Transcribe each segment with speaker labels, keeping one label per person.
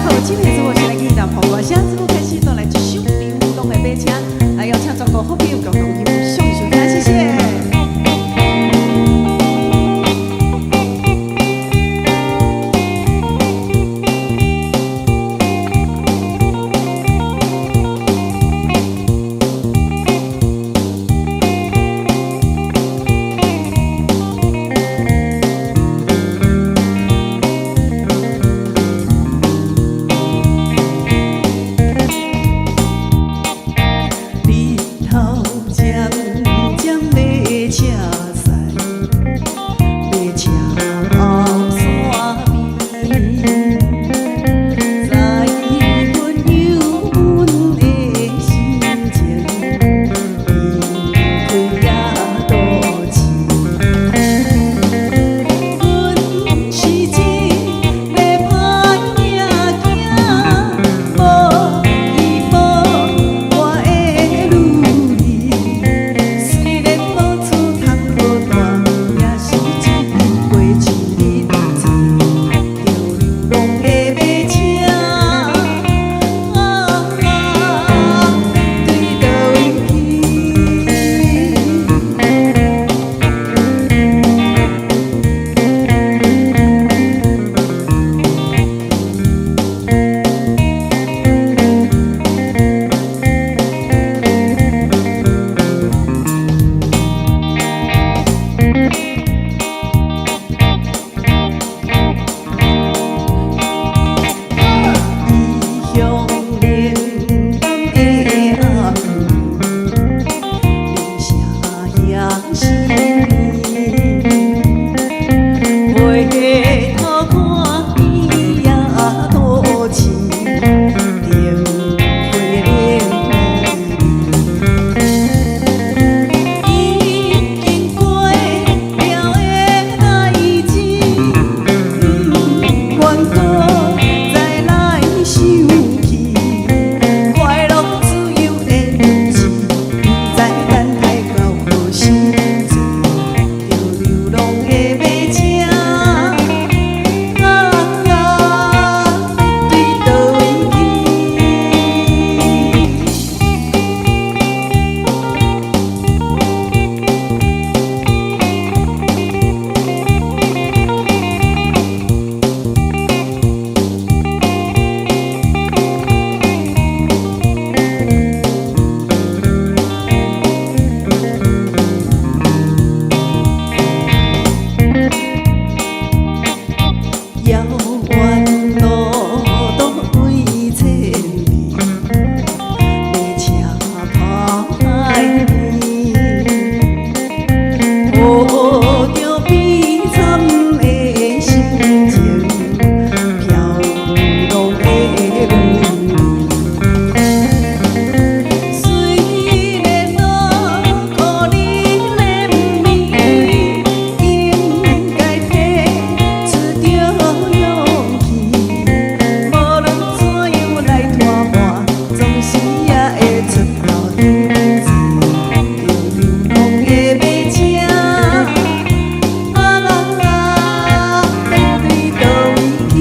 Speaker 1: 好，今天節目先來進到澎湖，現在節目開始，帶來這首流浪的馬車，來邀請全國好朋友共同欣賞收聽，謝謝。
Speaker 2: 日頭漸漸欲斜西，馬車後山邊，知阮憂阮的心情，離開這都市。阮是一个歹命囝，無依無我的女兒，雖然無厝通好蹛，也是一日過一日，坐著流浪的馬車，對佗位去？異鄉冷冬的暗暝，連聲響心邊，回頭看彼仔都市，燈火冷已經過了的代誌，毋願閣再來想起，快樂自由的日子，毋知等待到何時，坐著流浪的馬車，對佗位去？遙遠路途飛千里，馬車跑海邊，抱著悲慘的心情，飄浪的女兒。雖然無可能連綿，應該提出著勇氣。無論怎樣來拖磨，總是也會出頭天。坐著流浪的馬車，欲對佗位去？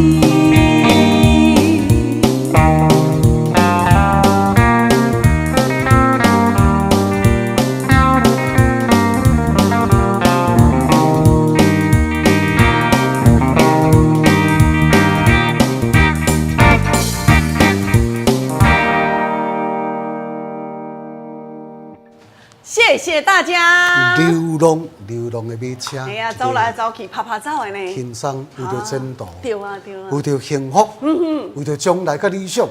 Speaker 1: 謝謝大家。
Speaker 3: 流浪流浪的馬車，
Speaker 1: 哎呀，走來走去，趴趴走的呢。
Speaker 3: 輕鬆，為著前途，
Speaker 1: 對啊對啊。
Speaker 3: 為著幸福，為著將來佮理想，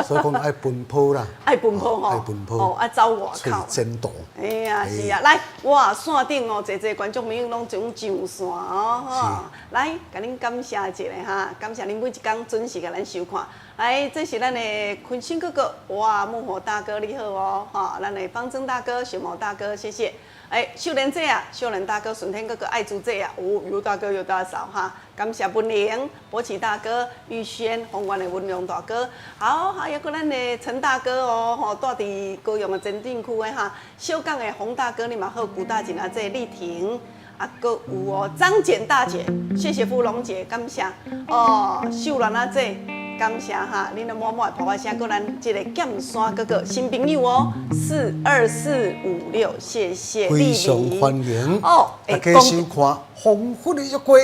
Speaker 3: 所以講愛奔波啦。
Speaker 1: 愛奔波吼，
Speaker 3: 愛奔波。
Speaker 1: 哦，愛走外
Speaker 3: 揣
Speaker 1: 口。
Speaker 3: 前途。
Speaker 1: 哎呀，是啊，來，哇，線頂哦，濟濟觀眾朋友攏總上線哦，吼，來，共恁感謝一下哈，感謝恁每一工準時共咱收看。來，這是咱的坤生哥哥，哇，木火大哥你好哦，吼，咱的方正大哥、熊貓大哥，謝謝。哎，秀蓮姐啊，秀蓮大哥、順天哥哥、愛珠姐啊，哦，尤大哥、尤大嫂哈，感謝文玲、博奇大哥、玉軒、宏源的文龍大哥，好，還有閣咱的陳大哥哦，吼，住佇高雄的前鎮區的哈，小港的洪大哥你嘛好，古大姐阿姐麗婷，啊，閣有哦，張簡大姐，謝謝芙蓉姐，感謝哦，秀蘭阿姐。感謝哈，恁的滿滿的噗仔聲，閣咱這个劍山哥哥新朋友哦，42456，謝謝
Speaker 3: 非常歡迎
Speaker 1: 哦，
Speaker 3: 大家收看《黃昏的約會》，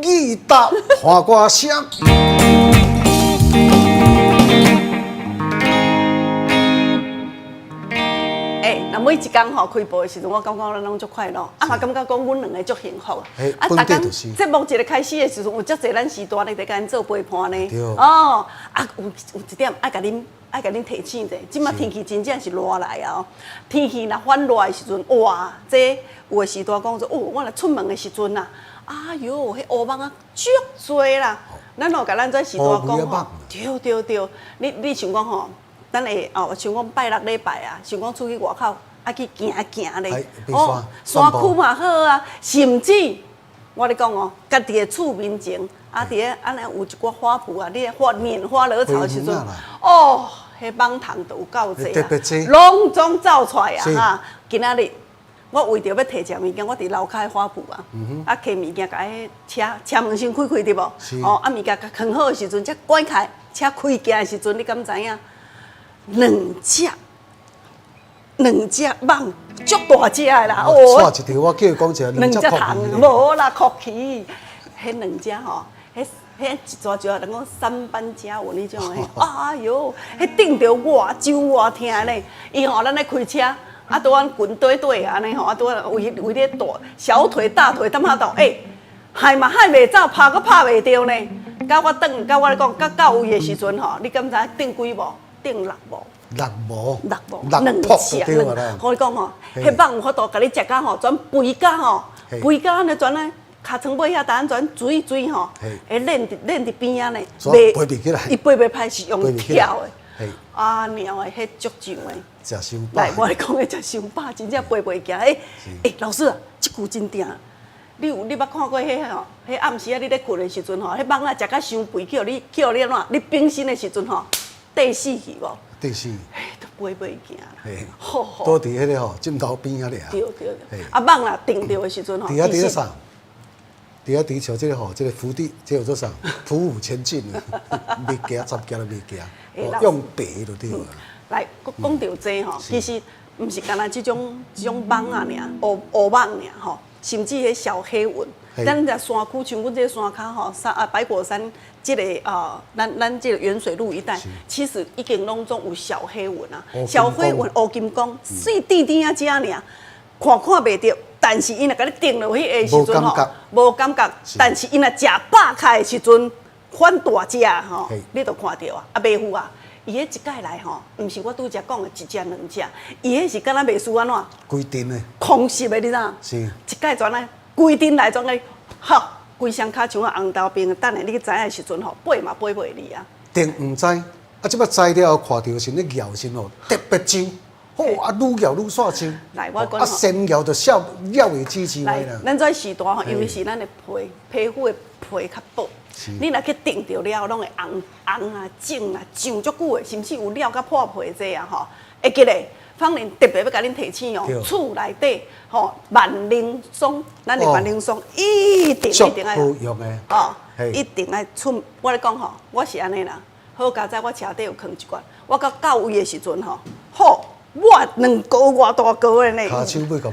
Speaker 3: 義達看歌聲。
Speaker 1: 欸，若每一工吼開播的時陣，我感覺咱攏足快樂，啊嘛感覺講阮兩个足幸福。啊，
Speaker 3: 本
Speaker 1: 逐工
Speaker 3: 底就是
Speaker 1: 節目一个開始的時陣，有遮濟咱時段咧佇共𪜶做陪伴呢。
Speaker 3: 對
Speaker 1: 哦，啊有一點愛共恁愛共恁提醒者，這馬天氣真正是熱來啊！天氣若反熱的時陣，哇，這有的時段講說，哦，我若出門的時陣啊，哎喲，彼烏蠓啊足濟啦。咱哦，共咱這時段講吼，對對對，你想講吼，咱會哦，像講拜六禮拜啊，想講出去外口愛去行行咧，
Speaker 3: 哦，
Speaker 1: 山區嘛好啊，甚至我咧講哦，家己的厝面前啊，佇咧按呢有一寡花圃啊，你咧花拈花惹草的時陣，哦，彼蠓蟲就有夠濟啊，攏總走出來啊！哈，今仔日我為著欲提一項物件，我佇樓跤的花圃啊，啊，提物件共彼車車門先開開對無？哦，啊物件共囥好的時陣，才關開車開行的時陣，你敢知影？兩隻，兩隻蠓，足大隻的啦！
Speaker 3: 哦，錯一條，我叫伊講一下，兩隻蟲，
Speaker 1: 無啦，哭去，彼兩隻吼，彼彼一撮一撮，人講三斑家蚊彼種的，哎喲，彼叮著偌揪偌疼咧！伊吼，咱咧開車，啊，拄阮裙底底按呢吼，啊，拄阮為為咧大小腿大腿淡仔到，欸，害嘛害袂走，拍閣拍袂著呢。到我轉，到我咧講，到到位的時陣吼，你敢知影叮幾無？叮六無，
Speaker 3: 六無，
Speaker 1: 六無，
Speaker 3: 兩隻
Speaker 1: 兩，我講吼，彼蠓有法度共你食甲吼，全肥甲吼，肥甲按呢全呢，尻川尾遐，逐按全水水吼，會練佇練佇邊仔呢，
Speaker 3: 袂飛袂起來，
Speaker 1: 伊飛袂歹是用跳的，啊娘的，彼足上的，
Speaker 3: 食傷飽，
Speaker 1: 來，我咧講彼食傷飽，真正飛袂行。欸欸，老師啊，這句真疼。你有你捌看過彼吼？彼暗時啊，你咧睏的時陣吼，彼蠓仔食甲傷肥，去予你去予你按怎？你反身的時陣吼。綴死去無？
Speaker 3: 綴死，
Speaker 1: 都飛袂行啦。
Speaker 3: 好好，都佇彼个吼枕頭邊仔爾。
Speaker 1: 對對對。啊，蠓若叮著的時陣吼，
Speaker 3: 佇遐佇咧啥？佇遐佇像這个吼，這个伏地，這叫做啥？匍匐前進，袂行，十行都袂行，用爬就對了。
Speaker 1: 來，講著這吼，其實毋是干焦這種這種蠓仔爾，烏烏蠓爾吼，甚至彼小黑蚊。咱遮山區，像阮這個山跤吼，山啊百果山這个啊，咱咱這个沅水路一帶，其實已經攏總有小黑蚊啊。小黑蚊烏金剛，細甜甜仔隻爾，看看袂著，但是伊若共你叮落去的時陣吼，無感覺。但是伊若食飽開的時陣，反大隻吼，你就看著啊，啊袂赴啊，伊彼一擺來吼，毋是我拄才講的一隻兩隻，伊彼是敢若袂輸按怎？
Speaker 3: 規陣的。
Speaker 1: 空襲的，你知影？
Speaker 3: 是。
Speaker 1: 一擺全來。規陣來總個，吼，規雙跤像紅豆冰，等下你去知影的時陣吼，飛嘛飛袂離啊。
Speaker 3: 定毋知，啊，這擺知了後看著時，咧咬時吼特別揪，好啊，愈咬愈煞揪。
Speaker 1: 來，我講
Speaker 3: 啊，先咬就笑咬會止止
Speaker 1: 來，咱這時代吼，尤其是咱的皮皮膚的皮較薄，你若去叮著了，攏會紅紅啊、腫啊、上足久的，甚至有了甲破皮這啊吼，會記得。芳玲特別欲共恁提醒哦，厝內底吼萬寧霜，咱的萬寧霜一定一定愛哦，一定愛出。我咧講吼，我是按呢啦。好佳哉，我車底有囥一罐，我到到位的時陣吼，好，我兩個偌大個的呢。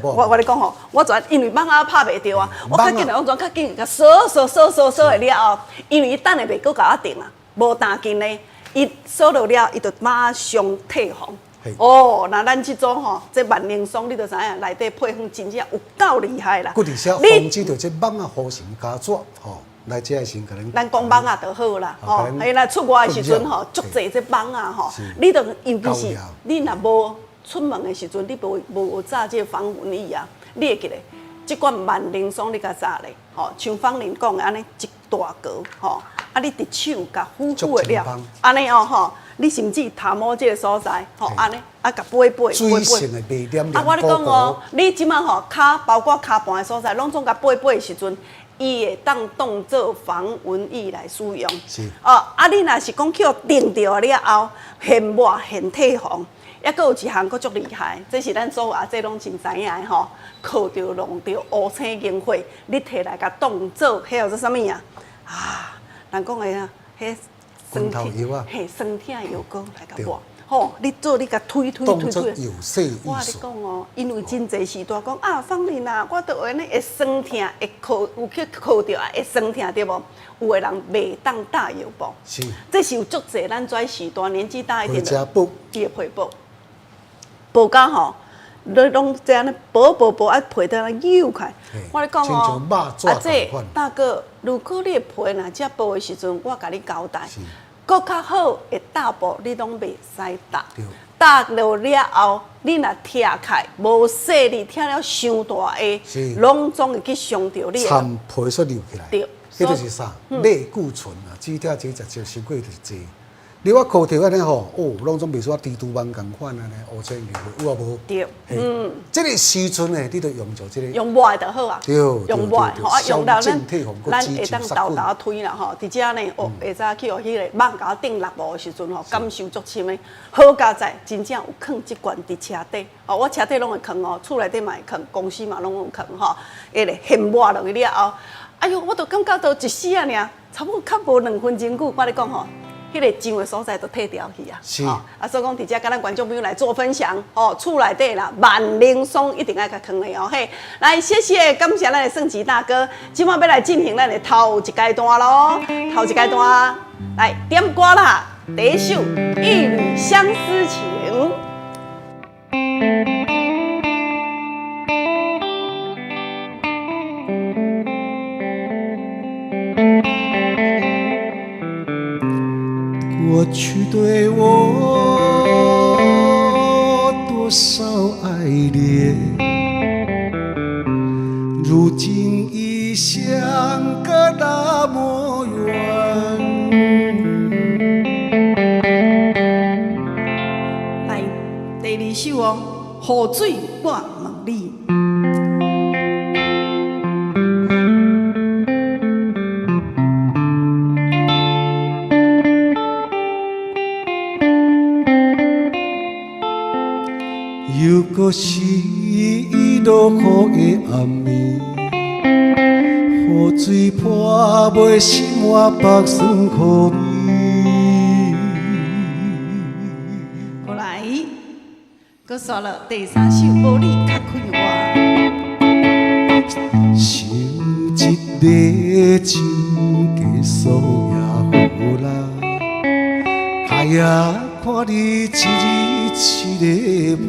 Speaker 1: 我我咧講吼，我全因為蠓仔拍袂著啊，我較緊來，我全較緊，共鎖鎖鎖鎖鎖的了後，因為伊等下袂閣共我叮啊，無彈筋的，伊鎖落了，伊就馬上退防。哦，那咱這種吼，這萬寧霜你就知影，內底配方真正有夠厲害啦。
Speaker 3: 閣而且防止著這蠓仔呼成加紙吼，來這時可能。
Speaker 1: 咱講蠓仔就好啦，吼，嘿啦，出外的時陣吼，足濟這蠓仔吼，你著尤其是你若無出門的時陣，你無無紮這個防蚊液啊，你會記得，這罐萬寧霜你共紮咧，吼，像芳玲講的按呢一大格，吼，啊，你佇手共敷敷的了，按呢哦吼。你甚至頭毛這个所在，吼，按呢啊，共掰掰掰掰。啊，我咧講哦，你這馬吼跤，包括跤盤的所在，攏總共掰掰的時陣，伊會當當做防蚊液來使用。
Speaker 3: 是。
Speaker 1: 哦，啊，你若是講去予叮著了後，現抹現退防，抑閣有一項閣足厲害，這是咱所有阿姐攏真知影的吼，靠著弄著烏青螢火，你提來共當做彼叫做啥物啊？啊，人講的啊，彼。
Speaker 3: 拳頭藥啊，
Speaker 1: 嘿，酸痛藥膏來共抹。吼，你做你共推推推推。
Speaker 3: 有勢
Speaker 1: 我共你講哦，因為真濟時段講啊，芳玲啊，我都按呢會酸痛，會咳有去咳著啊，會酸痛對無？有的人袂當打藥布，
Speaker 3: 是，
Speaker 1: 這是有足濟咱這時段年紀大一點的，伊會皮薄，薄到吼，你攏這按呢薄薄薄啊，皮都按呢扭開。我共你講哦，啊這大哥，如果你的皮若遮薄的時陣，我共你交代。閣較好的搭布，你攏袂使搭。搭落了後，你若拆開無細膩，拆了傷大下，攏總會去傷著你。
Speaker 3: 摻皮煞溜起來。
Speaker 1: 對，
Speaker 3: 彼就是啥？類固醇啊，止痛劑食少傷過就是濟。你我咳著按呢吼，哦，攏總袂說蜘蛛網仝款按呢，烏青入去有啊無？
Speaker 1: 對，嗯，
Speaker 3: 這個時陣呢，你就用著這個。
Speaker 1: 用抹的就好啊。
Speaker 3: 對，
Speaker 1: 用抹吼啊，用到咱咱會當沓沓推啦吼。佇遮呢，哦，下早去予彼個蠓共叮六五的時陣吼，感受足深的。好佳哉，真正有囥這罐佇車底，哦，我車底攏會囥哦，厝內底嘛會囥，公司嘛攏有囥吼。彼個現抹落去了後，哎喲，我就感覺到一絲仔爾，差不多較無2分鐘久，我共你講吼。彼個上的所在都退掉去啊！
Speaker 3: 是
Speaker 1: 啊，所以講佇遮佮咱觀眾朋友來做分享，哦，厝內底啦，萬能霜一定愛共囥的哦嘿。來，謝謝，感謝咱的盛吉大哥，這擺欲來進行咱的頭一階段囉，頭一階段來點歌啦，第一首《一縷相思情》。
Speaker 2: 過去對我多少愛戀，如今已相隔那麼遠。
Speaker 1: 來，第二首哦，雨水我問你。
Speaker 2: 又閣是落雨的暗暝，雨水破袂心我腹酸苦味。
Speaker 1: 好來，閣煞落第三首，無你較快活。
Speaker 2: 想一个親家嫂也好啦，開啊看你一日一个伴。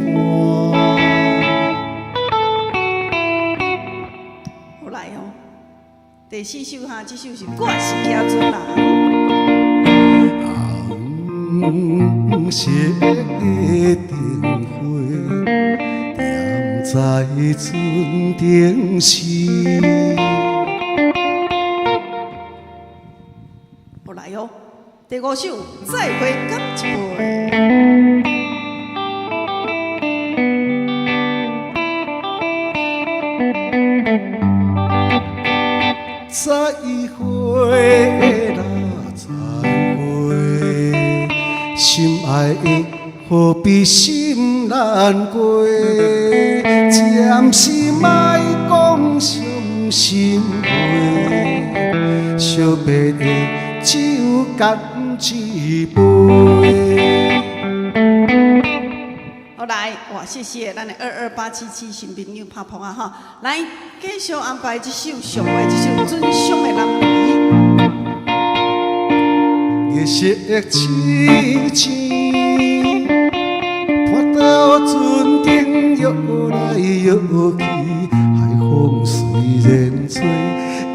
Speaker 1: 好來哦，第四首哈，這首是我是行船人。
Speaker 2: 紅色的燈火點在船頂時。
Speaker 1: 好來哦，第五首再會乾一杯。
Speaker 2: 再會啦，再會，心愛的何必心難過？暫時莫講傷心話，惜別的酒乾一杯。
Speaker 1: 好來，哇，謝謝咱的22877新朋友拍噗仔哈，來繼續安排這首上尾這首尊上的男兒。
Speaker 2: 月色凄凄，伴到船頂搖來搖去，海風雖然吹，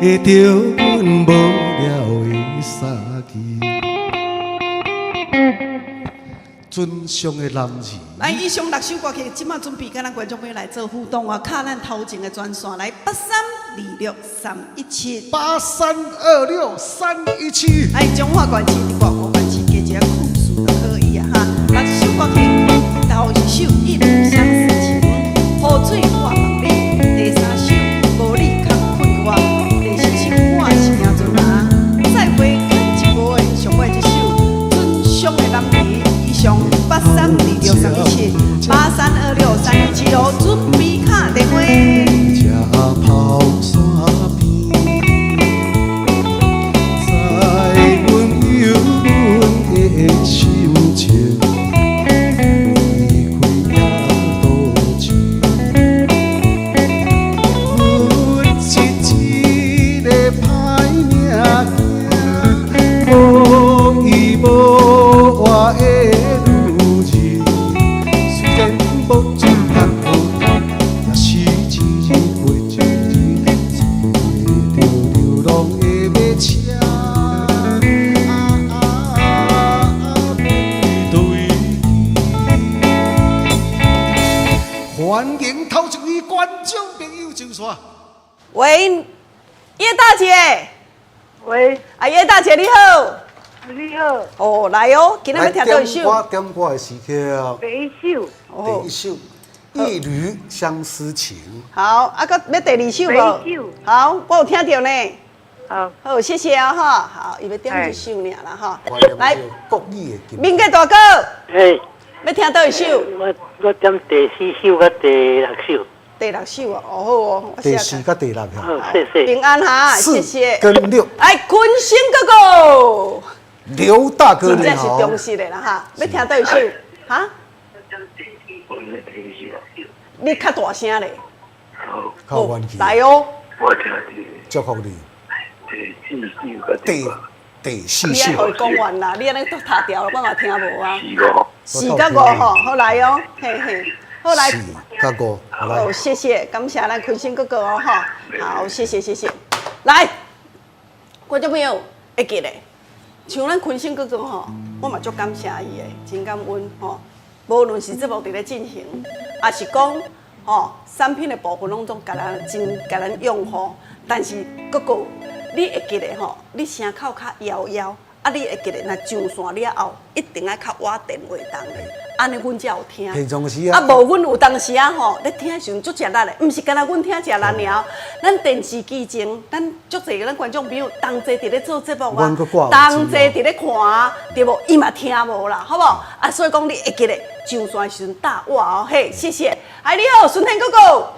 Speaker 2: 會著阮無聊的衫枝。尊上的男兒。
Speaker 1: 來，以上六首歌曲，這馬準備佮咱觀眾朋友來做互動啊！敲咱頭前的專線來8326317，
Speaker 3: 8326317。
Speaker 1: 來，彰化縣市佇外國縣市加一个空數就可以啊哈。六首歌曲，頭一首《一縷相思情》，雨水我問你，第三首無你較快活，第四首我是行船人，再會乾一杯，上尾這首尊上的男兒。以上8326317，8326317哦，準備敲電話。
Speaker 2: 這跑山邊，再阮又阮
Speaker 3: 線。
Speaker 1: 喂，葉大姐。
Speaker 4: 喂。
Speaker 1: 啊，葉大姐你好。
Speaker 4: 你好。
Speaker 1: 哦，來哦，今仔欲聽佗一首？
Speaker 3: 點歌點歌的時刻。
Speaker 4: 第一首。
Speaker 3: 第一首，一縷相思情。
Speaker 1: 好，啊，閣欲第二首無？好，我有聽著呢。
Speaker 4: 好，
Speaker 1: 好，謝謝啊，哈，好，伊欲點一首爾啦，哈。來，
Speaker 3: 國語的。
Speaker 1: 民國大哥。
Speaker 5: 嘿。
Speaker 1: 欲聽佗一首？
Speaker 5: 我點第四首佮第六首。
Speaker 1: 第六首哦，哦好哦。
Speaker 3: 第四佮第六
Speaker 5: 好，謝謝。
Speaker 1: 平安哈，謝謝。
Speaker 3: 跟六。
Speaker 1: 來，坤生哥哥。
Speaker 3: 劉大哥你好。
Speaker 1: 真正是忠實的啦哈，欲聽佗一首？哈？你較大聲咧。
Speaker 5: 好。
Speaker 3: 較有緣
Speaker 1: 來哦。
Speaker 5: 我聽
Speaker 3: 祝福你。
Speaker 5: 第四首
Speaker 3: 第四首。
Speaker 1: 你愛予伊講完啦，你按呢都塌掉了，我嘛聽無啊。
Speaker 5: 四五。
Speaker 1: 四佮五吼，好來哦，嘿嘿，好來。
Speaker 3: 四佮五，好來。
Speaker 1: 好，謝謝，感謝咱坤生哥哥哦，吼，好，謝謝謝謝。來，觀眾朋友會記得，像咱坤生哥哥吼，我嘛足感謝伊的，真感恩吼。無論是節目佇咧進行，抑是講吼產品的部分，攏總共咱真共咱擁護。但是哥哥，你會記得吼，你聲口較枵枵，啊，你會記得若上線了後，一定愛較倚電話筒的，按呢阮才有聽。
Speaker 3: 平常時啊，
Speaker 1: 啊，無阮有當時啊吼，咧聽的時陣足食力的，毋是干焦阮聽食力爾。咱電視機前，咱足濟咱觀眾朋友同齊佇咧做節目啊，同齊佇咧看啊，對無？伊嘛聽無啦，好無？啊，所以講你會記得上線的時陣搭我哦，嘿，謝謝。哎，你好，孫天哥哥。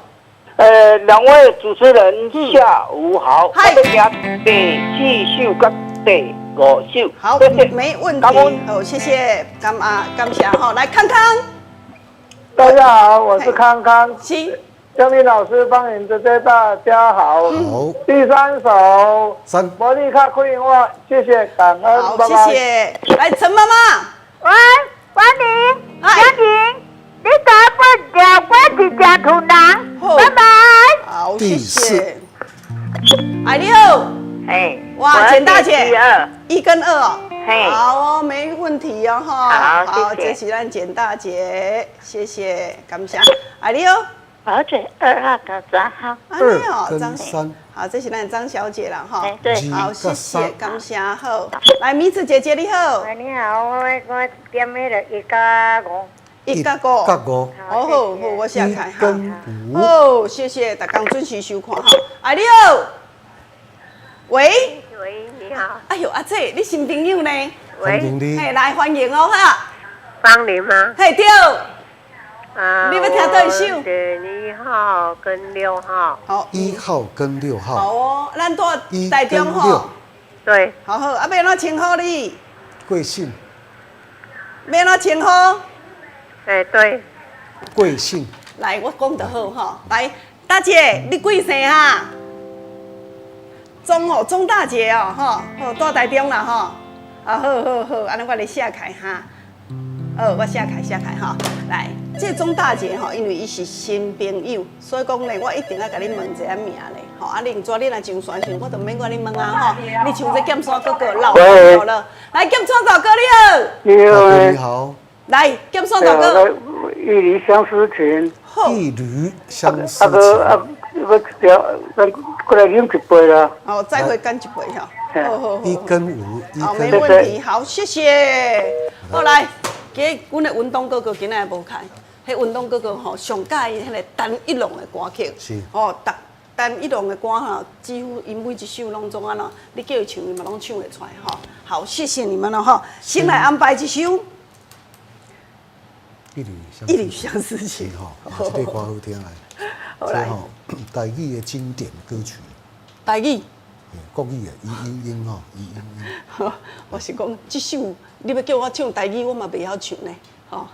Speaker 6: 兩位主持人下午好。我欲聽第四首佮第五首。
Speaker 1: 好，
Speaker 6: 謝謝，
Speaker 1: 沒問題。好，謝謝，感啊，感謝吼。來，康康。
Speaker 7: 大家好，我是康康。
Speaker 1: 是。
Speaker 7: 江麗老師，芳穎姐姐，大家好。
Speaker 3: 好。
Speaker 7: 第三首。
Speaker 3: 三。
Speaker 7: 魔力卡開話，謝謝，感恩，
Speaker 1: 好，
Speaker 7: 拜拜。
Speaker 1: 謝謝。來，陳媽媽。
Speaker 8: 喂，歡迎，家庭。你打不掉，我是食土人。拜拜。
Speaker 1: 好，謝謝。哎，你好。
Speaker 4: 哎。
Speaker 1: 哇，簡大姐。一跟二哦。
Speaker 4: 嘿。
Speaker 1: 好哦，沒問題哦，哈。
Speaker 4: 好，謝謝。
Speaker 1: 這是咱簡大姐，謝謝，感謝。哎，你好。
Speaker 4: 我選二號跟三號。
Speaker 3: 二跟三。
Speaker 1: 好，這是咱張小姐啦，哈。
Speaker 4: 對。
Speaker 1: 好，謝謝，感謝，好。來，米子姐姐你好。
Speaker 4: 喂，你好，我點彼個一加五。
Speaker 1: 一佮五，
Speaker 3: 佮五，
Speaker 1: 好好好，我寫開哈。
Speaker 3: 五，
Speaker 1: 好，謝謝大家準時收看哈。哎，你好，喂，
Speaker 4: 喂，你好。
Speaker 1: 哎喲，阿姐，你新朋友呢？
Speaker 4: 喂，
Speaker 1: 嘿，來歡迎哦哈。
Speaker 4: 芳玲嗎？
Speaker 1: 嘿，對。
Speaker 4: 啊，
Speaker 1: 你欲聽佗一首？
Speaker 4: 選一號跟六號。
Speaker 1: 好，
Speaker 3: 一號跟六號。
Speaker 1: 好哦，咱佇台中吼。
Speaker 4: 對。
Speaker 1: 好好，啊，欲按怎稱呼你？
Speaker 3: 貴姓？
Speaker 1: 欲按怎稱呼？
Speaker 4: 哎，對，
Speaker 3: 貴姓？
Speaker 1: 來，我講就好吼。來，大姐，你貴姓啊？鍾哦，鍾大姐哦，吼，好，住台中啦吼。啊，好好好，按呢我來寫開哈。好，我寫開寫開吼。來，這個鍾大姐吼，因為伊是新朋友，所以講咧，我一定愛共你問一下名咧。吼，啊，你毋知你若上線時，我就免閣你問啊吼。你像這劍山哥哥老朋友了。來，劍山大哥你好。
Speaker 7: 你好。
Speaker 3: 你好。
Speaker 1: 來，劍山大哥。
Speaker 7: 一縷相思情。
Speaker 3: 一縷相思情。
Speaker 7: 啊閣啊，閣調，咱過來飲一杯啦。
Speaker 1: 哦，再會乾一杯哈。好好好。
Speaker 3: 一跟五，
Speaker 1: 好，沒問題。好，謝謝。好來，今阮的文東哥哥今仔日無開，彼文東哥哥吼上喜歡彼個陳一龍的歌曲。
Speaker 3: 是。
Speaker 1: 吼，逐陳一龍的歌吼，幾乎伊每一首攏總按怎，你叫伊唱，伊嘛攏唱會出來吼。好，謝謝你們了哈。先來安排一首。
Speaker 3: 一縷
Speaker 1: 一縷相思情，
Speaker 3: 吼，這個歌好聽的，這吼台語的經典歌曲。
Speaker 1: 台語。
Speaker 3: 國語的，伊英英吼，伊英英。
Speaker 1: 我是講這首，你欲叫我唱台語，我嘛袂曉唱呢。吼，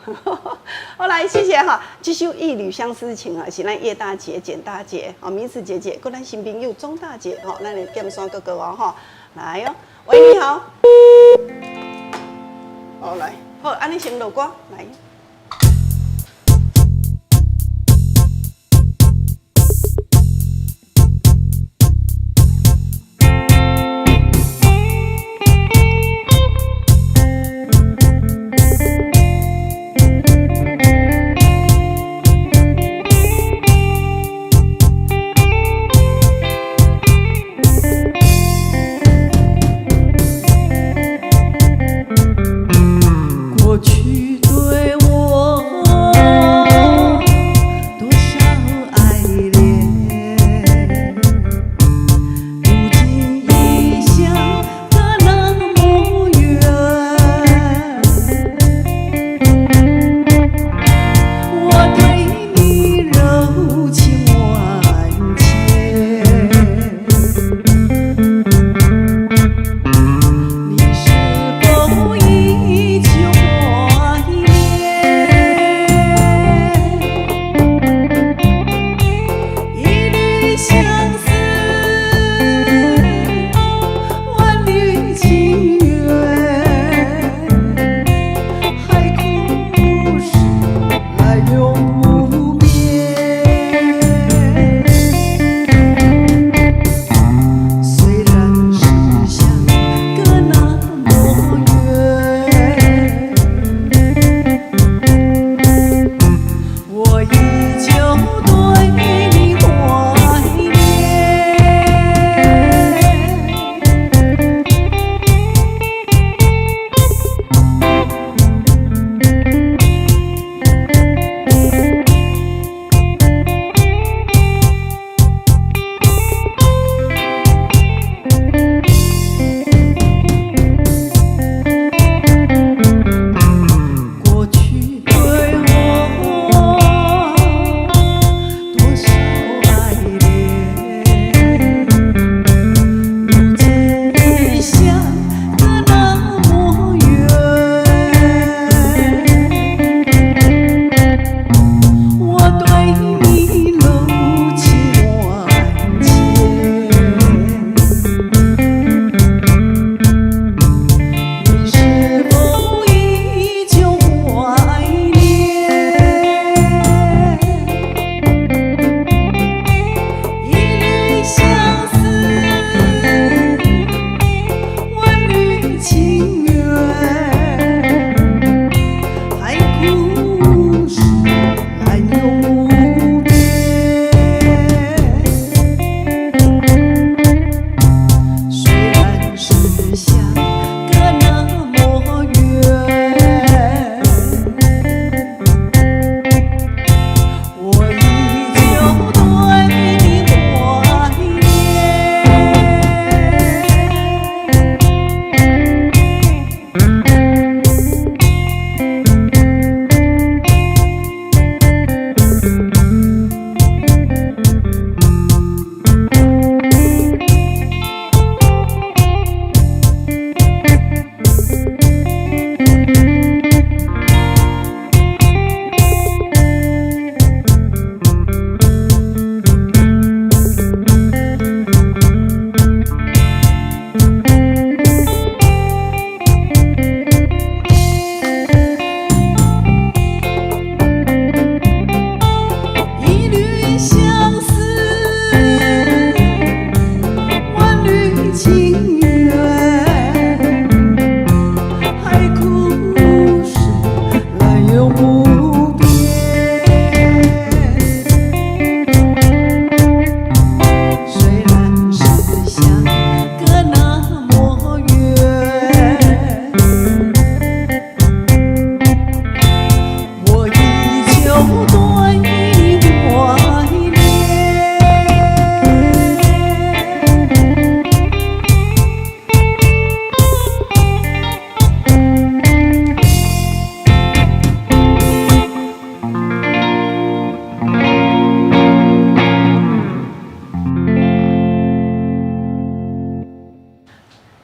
Speaker 1: 好來，謝謝哈。這首《一縷相思情》啊，是咱葉大姐、簡大姐、哦，米子姐姐，閣咱新朋友鍾大姐，吼，咱的劍山哥哥哦，吼，來哦，喂，你好。好來，好，按呢先落歌，來。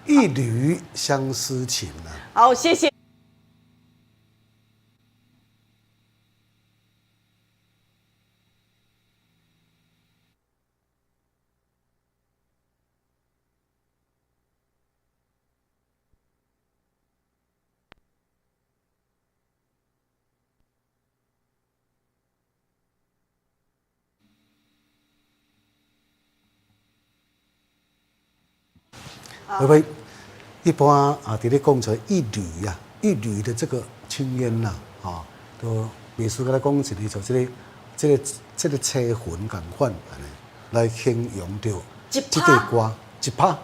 Speaker 3: 一縷相思情啊。
Speaker 1: 好，謝謝。
Speaker 3: 會不會一般啊？佇咧講出一縷啊，一縷的這個青煙呐，啊，都秘書佮咱講一個，就這個車魂仝款按呢來形容著這塊歌一拍，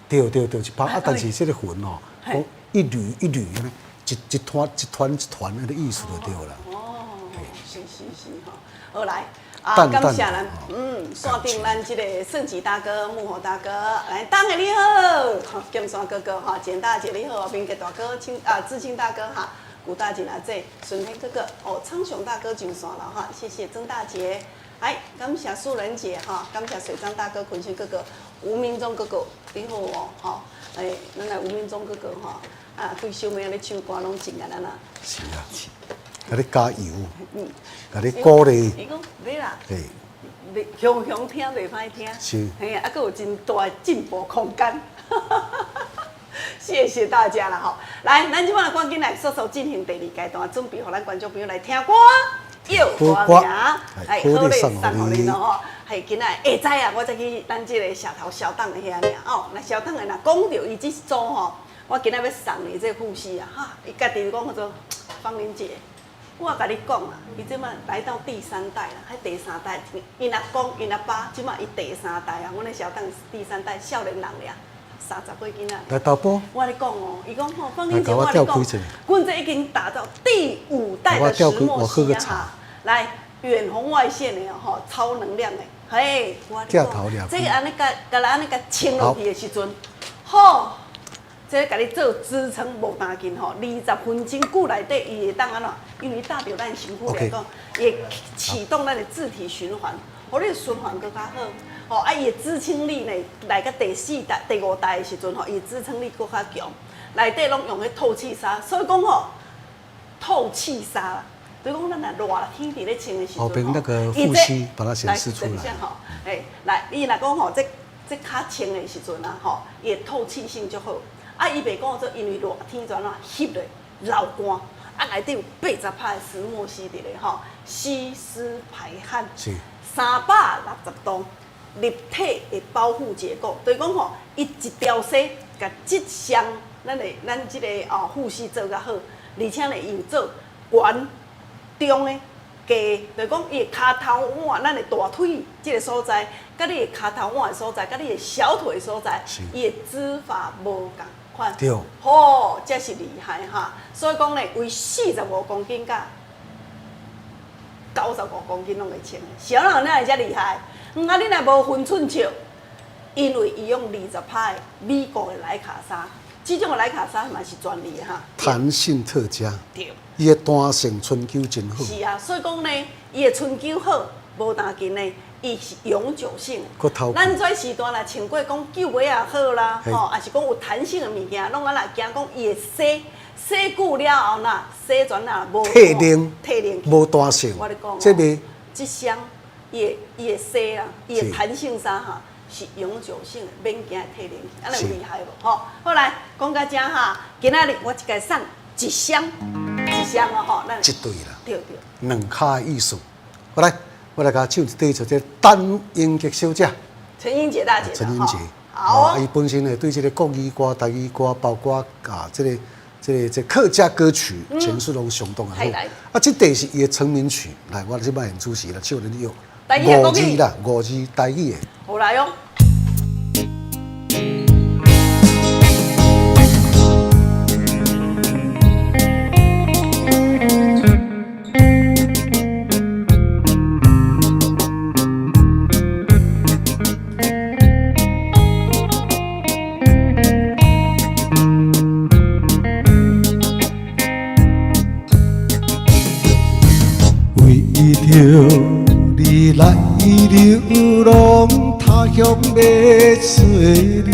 Speaker 3: 對對對，一拍啊！但是這個魂哦，講一縷一縷按呢，一團一團一團按呢意思就對啦。
Speaker 1: 哦，是是是吼，好來。啊，感謝咱，線頂咱這個盛吉大哥、木火大哥，來，當個你好，劍山哥哥哈，簡大姐你好，明杰大哥、清啊志清大哥哈，古大姐阿姐，孫天哥哥，哦，昌雄大哥上線了哈，謝謝曾大姐，來，感謝素人姐哈，感謝水樟大哥、坤星哥哥、吳明忠哥哥，你好哦，吼，哎，咱來吳明忠哥哥哈，啊，對小妹咧唱歌攏真甲咱啊，
Speaker 3: 是啊。共你加油，共你鼓勵。
Speaker 1: 伊講你啦，你雄雄聽袂歹聽，
Speaker 3: 是，
Speaker 1: 嘿啊，閣有真大的進步空間。謝謝大家啦吼！來，咱這擺趕緊來速速進行第二階段，準備予咱觀眾朋友來聽歌，唱歌名，哎，好咧，送予恁咯吼。係今仔下早啊，我才去咱這個社頭小董的遐爾哦。那小董的若講著伊這組吼，我今仔欲送你這個護士啊，哈，伊家己講叫做芳玲姐。我共你講啦，伊這擺來到第三代啦，彼第三代，𪜶阿公、𪜶阿爸，這擺伊第三代啊。阮的小董是第三代少年人爾，30歲囡仔。
Speaker 3: 來導播。
Speaker 1: 我咧講哦，伊講吼，芳玲姐，我咧講，阮這已經打造第五代的石墨烯啊！哈，來遠紅外線的吼，超能量的，嘿，我咧講，這個按呢共共咱按呢共穿落去的時陣，吼。這共你做支撐無擔緊吼，20分鐘久內底伊會當按怎？因為搭著咱身軀來講，會啟動咱的自體循環，予你循環閣較好。吼啊，伊的支撐力呢，來到第四代、第五代的時陣吼，伊的支撐力閣較強。內底攏用彼透氣紗，所以講吼，透氣紗啦，就是講咱若熱天佇咧穿的時陣吼，
Speaker 3: 那個護膝把它顯示出來。
Speaker 1: 吼，欸，來，伊若講吼，這這較穿的時陣啊，吼，伊的透氣性足好。啊，伊袂講做，因為熱天就按怎翕咧流汗，啊內底有80%的石墨烯佇咧吼，吸濕排汗，360度立體的保護結構，就是講吼，伊一條紗共這雙咱的咱這個哦護膝做較好，而且呢，伊有做懸中的。低，就是講伊的跤頭腕，咱的大腿這個所在，佮你的跤頭腕的所在，佮你的小腿的所在，伊的指法無仝款。
Speaker 3: 對。
Speaker 1: 吼，這是厲害哈！所以講呢，為45公斤佮95公斤攏會穿。啥人哪會遮厲害？毋啊，你若無分寸尺，因為伊用20%的美國的萊卡紗，這種的萊卡紗嘛是專利的哈。
Speaker 3: 彈性特佳。
Speaker 1: 對。
Speaker 3: 伊的彈性春秋真好。
Speaker 1: 是啊，所以講呢，伊的春秋好，無擔緊呢，伊是永久性的。咱這時代若穿過講舊襪也好啦，吼，抑是講有彈性的物件，攏啊若驚講伊會洗洗久了後若洗全啊無
Speaker 3: 退冷，
Speaker 1: 退冷，
Speaker 3: 無彈性。
Speaker 1: 我咧講，
Speaker 3: 這個
Speaker 1: 這雙伊的伊的洗啦，伊的彈性衫哈是永久性的，免驚會退冷，按呢有厲害無？吼，好來講到遮哈，今仔日我一家送一箱。一箱哦，吼，咱
Speaker 3: 一對啦，
Speaker 1: 對對，
Speaker 3: 兩跤的意思。好來，我來共唱一對，就這陳英傑小姐，
Speaker 1: 陳英傑大姐，
Speaker 3: 陳英傑，
Speaker 1: 好，
Speaker 3: 伊本身呢對這個國語歌、台語歌，包括啊這個、這個、這個客家歌曲，詮釋攏相當的好。啊，這塊是伊的成名曲，來，我這擺演主持來唱恁用五字啦，五字台語的。
Speaker 1: 好來哦。
Speaker 9: 為著你來流浪他鄉欲揣你，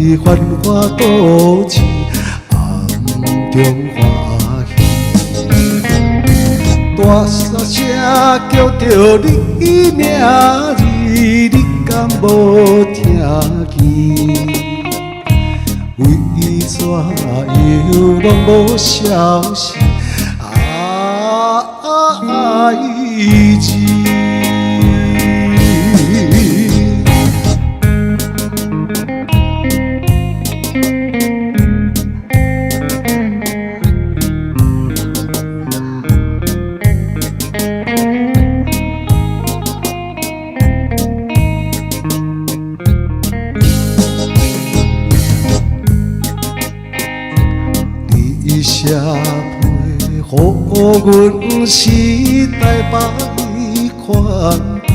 Speaker 9: 伫繁华都市，暗中歡喜。大細聲叫著你名字，你敢無聽見？為怎樣攏無消息？愛子。你寫批予阮是台北彼款甜，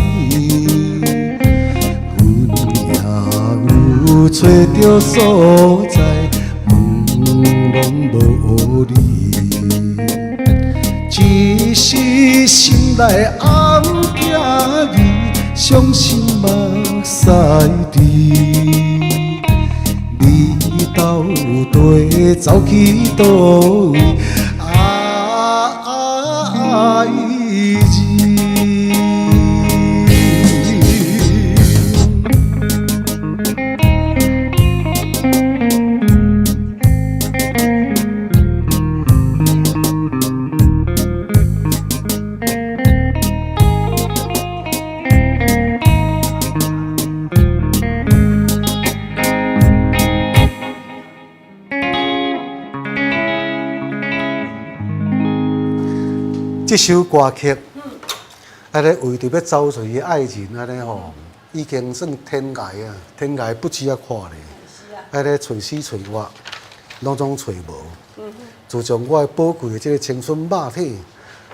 Speaker 9: 阮也有揣著所在，問攏無你，只是心內暗疼你，傷心目屎滴。你到底走去佗位？愛子。
Speaker 3: 這首歌曲，啊咧為著欲走出伊愛人，按呢吼，已經算天涯啊，天涯不止仔看咧，啊咧揣死揣活，攏總揣無。自從我的寶貴的這个青春肉體，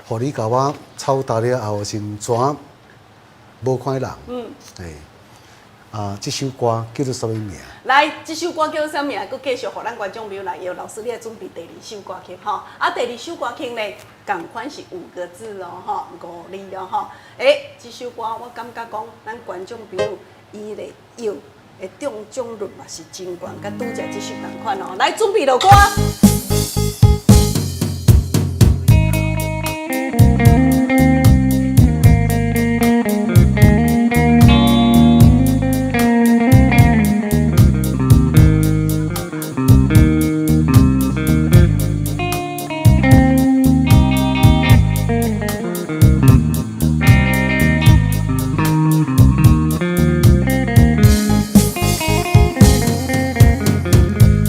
Speaker 3: 予你共我操達了後，是怎無看人？欸啊，這首歌叫做啥物名？
Speaker 1: 來，這首歌叫啥名？閣繼續予咱觀眾朋友來搖。老師，你愛準備第二首歌曲吼。啊，第二首歌曲呢，仝款是五個字哦，吼，五字哦，吼。欸，這首歌我感覺講，咱觀眾朋友伊咧搖的中獎率嘛是真懸，佮拄才這首仝款哦。來，準備落歌。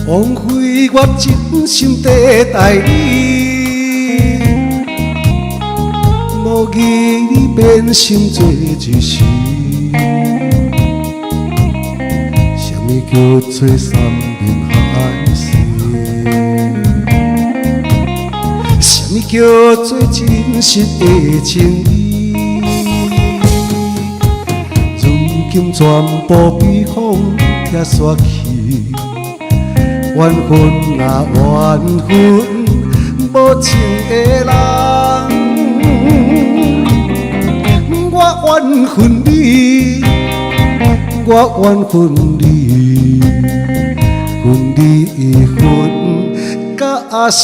Speaker 9: 枉費我真心地待你，無義你變心做一時。啥物叫做山盟海誓？啥物叫做真實的情義？如今全部被風拆煞去。緣分啊緣分，無情的人，我緣分你，我緣分你，分你分甲死。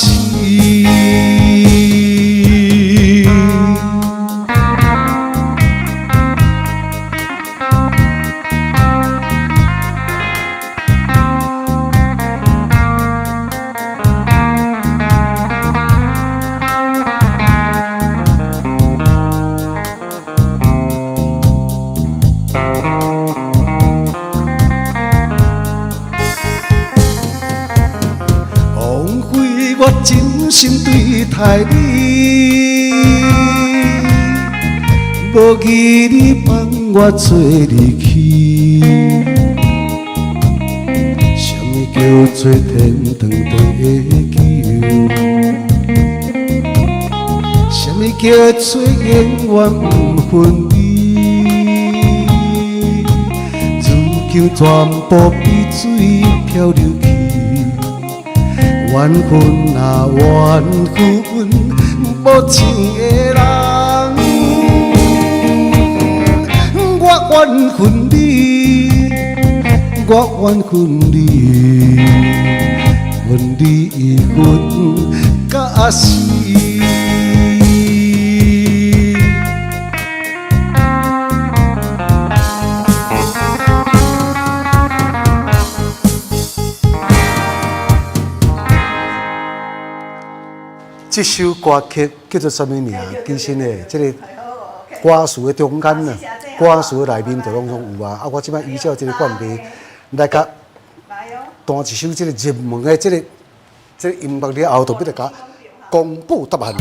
Speaker 9: 枉費我真心對待你，無義你放我做離去。啥物叫做天長地久？啥物叫做永遠不分離？如今全部被水漂流去。緣分啊緣分，無情的人，我緣分你，我我缘分你，分你分甲死。
Speaker 3: 這首歌曲叫做啥物名？其實呢，這个歌詞的中間啊，歌詞的內面就攏總有啊。啊，我這擺依照這个慣例來共彈一首這个入門的這个音樂了後，就欲來共公布答案。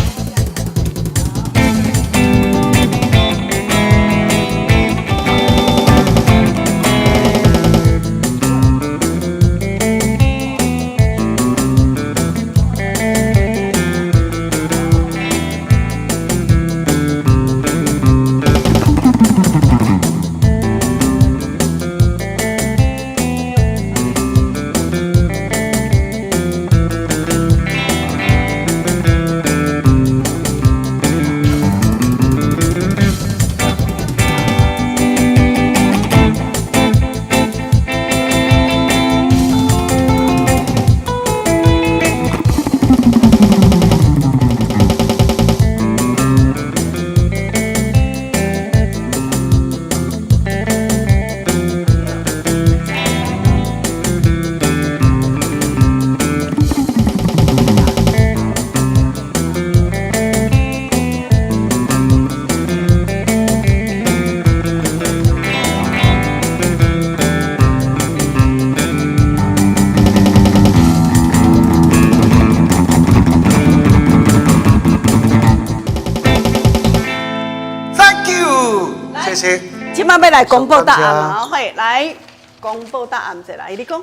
Speaker 3: Thank you，謝謝。
Speaker 1: 這擺欲來公布答案啊！嘿，來公布答案者來，你講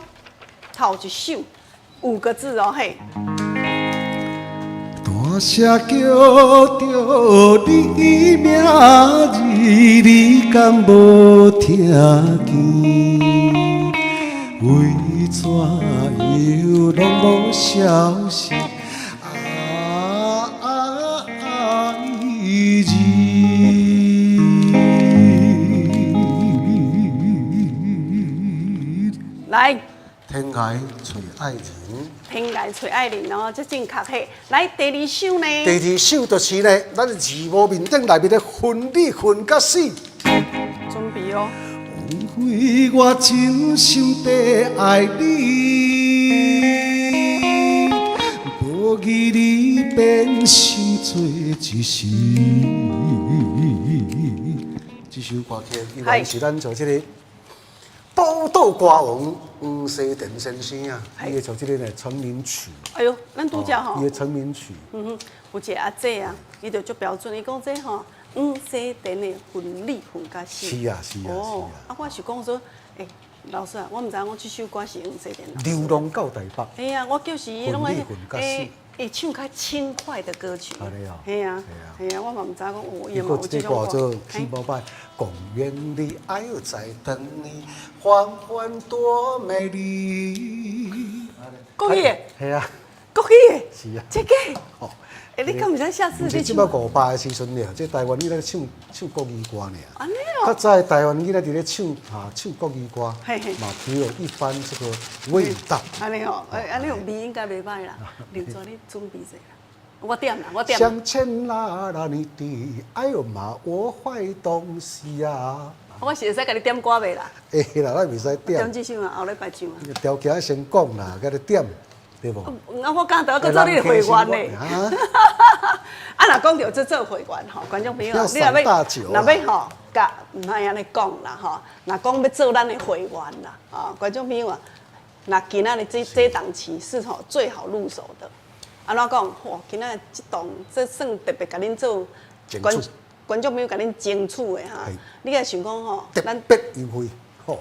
Speaker 1: 頭一首五個字哦，嘿。
Speaker 9: 大聲叫著你名字，你敢無聽見？為怎樣攏無消息？啊愛人。
Speaker 1: 來。
Speaker 3: 天涯揣愛人，
Speaker 1: 天涯揣愛人哦，這正確嘿。來第二首呢？
Speaker 3: 第二首就是呢，咱字幕面頂內面的恨你恨甲死。
Speaker 1: 準備哦。
Speaker 9: 枉費我真心地愛你，無義你變心做一時。
Speaker 3: 這首歌曲，伊原是咱做這个寶島歌王黃西田先生啊，伊的做這个呢成名曲。
Speaker 1: 哎喲，咱拄才吼，
Speaker 3: 伊的成名曲。
Speaker 1: 嗯哼，有一个阿姐啊，伊就足標準，伊講這吼黃西田的恨你恨甲死。
Speaker 3: 是啊是啊是啊。
Speaker 1: 啊，我是講說，欸，老師啊，我毋知影我這首歌是黃西田。
Speaker 3: 流浪到台北。
Speaker 1: 嘿啊，我就是攏會欸，會唱較輕快的歌曲。嘿啊，嘿啊，我嘛毋知講哦，伊嘛有這種歌。
Speaker 3: 做起無歹，公園裡愛在等你，黃昏多美麗。
Speaker 1: 國語的。
Speaker 3: 嘿啊。
Speaker 1: 國語的。
Speaker 3: 是啊。
Speaker 1: 這個。哦。欸，你敢毋知下次你唱？
Speaker 3: 這擺500的時陣爾，這台灣囡仔唱唱國語歌爾。
Speaker 1: 按呢哦。
Speaker 3: 較早的台灣囡仔佇咧唱哈唱國語歌，嘛別有一番這個味道。
Speaker 1: 按呢哦，欸，按呢味應該袂歹啦。劉總，你準備者啦，我點啦，我點。
Speaker 3: 向前拉拉你的，哎喲媽，我壞東西啊！
Speaker 1: 我是會使共你點歌袂啦？
Speaker 3: 會啦，咱袂使點。
Speaker 1: 點這首啊，後禮拜唱啊。
Speaker 3: 條件先講啦，共你點。對無？
Speaker 1: 啊，我剛才閣做你的會員呢。啊，若講著這做會員吼，觀眾朋友，你若欲，若欲吼，共毋通按呢講啦吼。若講欲做咱的會員啦，啊，觀眾朋友啊，若今仔日這這檔期是吼最好入手的。按怎講？哇，今仔日這檔這算特別共恁做觀觀眾朋友共恁爭取的哈。你若想講吼，
Speaker 3: 特別優惠。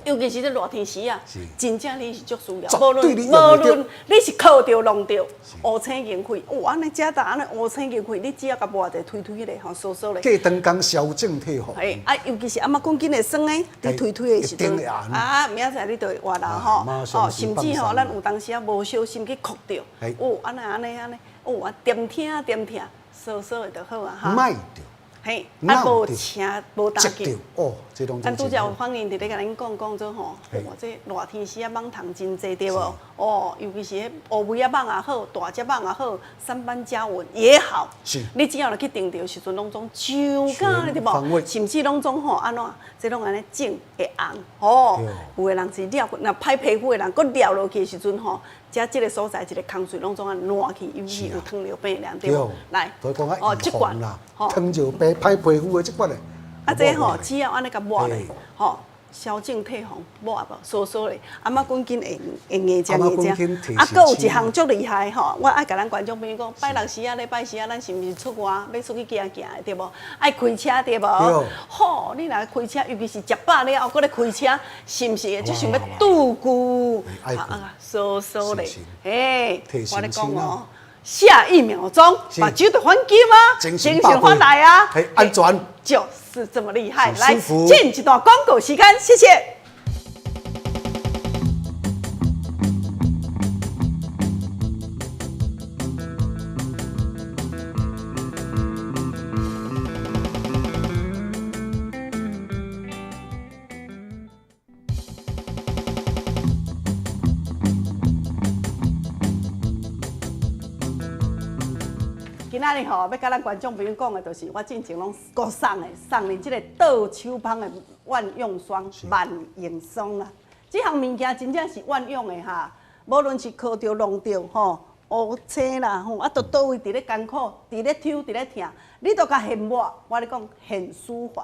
Speaker 1: 尤其是這熱天時啊，真正你是足需要。無論無論你是抾著弄著烏青銀血，哇！按呢食呾按呢烏青銀血，你只要共抹者推推咧，吼，酥酥咧。
Speaker 3: 過長工消肿退火。
Speaker 1: 嘿，啊，尤其是按摩講緊會酸的，你推推的時陣，啊，明仔載你就會活啦吼。哦，甚至吼，咱有當時啊無小心去抾著，哦，按呢按呢按呢，哦，啊，恬疼恬疼，酥酥的就好啊哈。
Speaker 3: 莫著。
Speaker 1: 嘿，啊無車無打緊。
Speaker 3: 哦，這攏。
Speaker 1: 咱拄才有反應佇咧共恁講講做吼，哇，這熱天時啊，蠓蟲真濟對無？哦，尤其是彼烏尾仔蠓也好，大隻蠓也好，三斑家蚊也好。
Speaker 3: 是。
Speaker 1: 你只要入去叮著時陣，攏總上敢對無？甚至攏總吼按怎？這攏按呢腫會紅，吼。有的人是抓，若歹皮膚的人，閣抓落去的時陣吼，遮這個所在一個空喙攏總按爛去，尤其有糖尿病的人對無？來，
Speaker 3: 哦，這罐啦，糖尿病歹皮膚的這罐咧。
Speaker 1: 啊，這吼只要按呢共抹咧，吼消腫退紅，抹無酥酥咧，頷仔骨緊會會硬食硬食。啊，閣有一項足厲害吼，我愛共咱觀眾朋友講，拜六時啊，禮拜時啊，咱是毋是出外欲出去行行的對無？愛開車對無？吼，你若開車，尤其是食飽了後，閣咧開車，是毋是會足想欲拄久？啊，酥酥咧，嘿，我咧講哦。下一秒鐘，目睭就反金啊，精神反來啊，
Speaker 3: 安全，
Speaker 1: 就是這麼厲害。來，進一段廣告時間，謝謝。今仔日吼，欲共咱觀眾朋友講的，就是我進前攏閣送的，送恁這個倒手芳的萬用霜、萬用霜啦。這項物件真正是萬用的哈，無論是磕著、弄著吼、烏青啦吼，啊，都佗位佇咧艱苦、佇咧抽、佇咧疼，你都共現抹，我咧講現舒緩。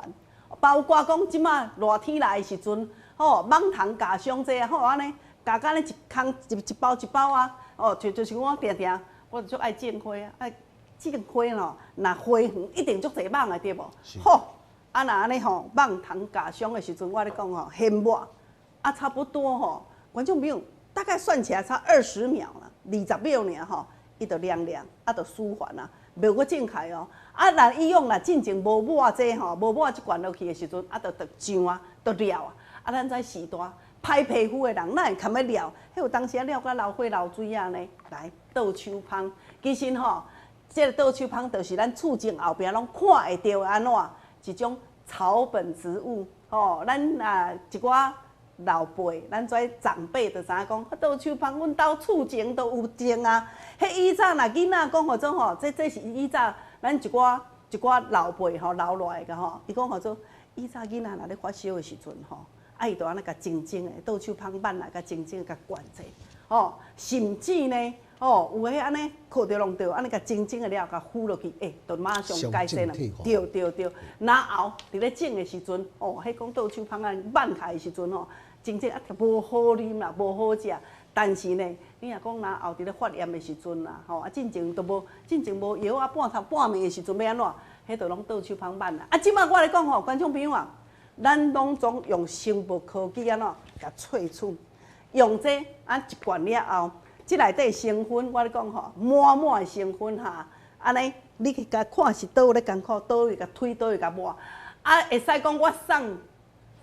Speaker 1: 包括講這馬熱天來的時陣，吼，蠓蟲咬傷濟啊，吼按呢，咬甲按呢一空一一包一包啊，哦，就是我定定，我就足愛種花啊，愛種花吼，若花園一定足濟蠓的對無？吼，啊若按呢吼，蠓蟲咬傷的時陣，我咧講吼，現抹啊，差不多吼，觀眾朋友大概算起來差20秒啦，20秒爾吼，伊就涼涼，啊，就舒緩啊。袂閣腫開哦，啊，若以往若進前無抹這吼，無抹這罐落去的時陣，啊，就就上啊，就抓啊，啊，咱知序大歹皮膚的人，哪會堪欲抓？彼有當時啊，抓甲流血流水仔呢。來，倒手芳，其實吼，這個倒手芳就是咱厝前後壁攏看會著按怎一種草本植物，吼，咱啊一寡老輩，咱這長輩就知影講，倒手芳，阮兜厝前都有種啊。彼以早若囡仔講號做吼，這是以早咱一寡一寡老輩吼留落來的吼，伊講號做以早囡仔若咧發燒的時陣吼，啊伊就按呢共靜靜的倒手芳挽來，共靜靜共灌者，吼，甚至呢，吼有的按呢磕著弄著，按呢共靜靜的了，共敷落去，欸，就馬上改善了。對對對，然後佇咧種的時陣，哦，彼講倒手芳按挽開的時陣吼，真正啊無好啉啦，無好食。但是呢，你若講然後佇咧發炎的時陣啦，吼啊，進前都無，進前無藥啊，半頭半暝的時陣欲按怎？彼就攏倒手芳挽啦。啊，這擺我來講吼，觀眾朋友啊，咱攏總用生物科技按怎共萃取，用這啊一罐了後，這內底成分我咧講吼，滿滿的成分哈，按呢你去共看是佗位咧艱苦，佗位共推，佗位共抹，啊，會使講我送